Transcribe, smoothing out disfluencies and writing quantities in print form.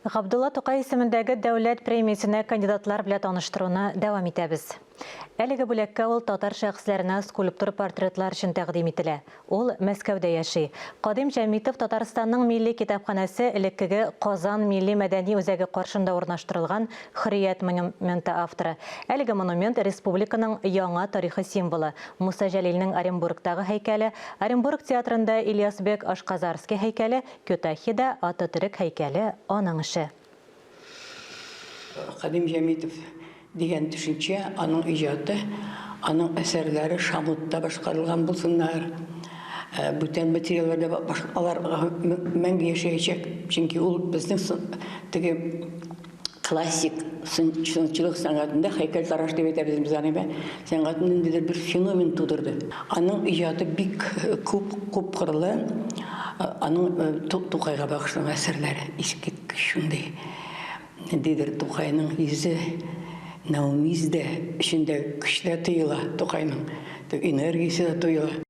Габдулла Тукай исемендәге дәүләт премиясенә кандидатлар белән таныштыруны дәвам итәбез. Әлеге бүләккә ул татар шәхесләренә скульптур портретлар өчен тәкъдим ителә. Ул Мәскәүдә яши. Кадим Җәмитов Татарстанның Милли китапханәсе элеккеге Казан милли мәдәни үзәге каршында урнаштырылган Хөррият монументы авторы. Әлеге монумент республиканың яңа тарихы символы. Муса Җәлилнең Оренбургтагы һәйкәле, Оренбург театрында Ильясбек Ашказарский һәйкәле, Кютахида Ататөрек һәйкәле аның эше. Кадим Җәмитов дигән төшенчә, аның иҗаты, аның әсәрләре шамутта башкарылган булсыннар, бүтән материалларда алар мәңге яшәячәк, чөнки ул безнең теге классик сынчылык сәнгатендә һәйкәлтараш дип әйтәбез без аны, сәнгатьнең ниндидер бер феномен тудырды. Аның иҗаты бик күп, күпкырлы. Аның Тукайга багышланган әсәрләре искиткеч шундый. Ниндидер Тукайның йөзе нәүмиз дә, эчендә көч тә тоела Тукайның, энергиясе дә тоела.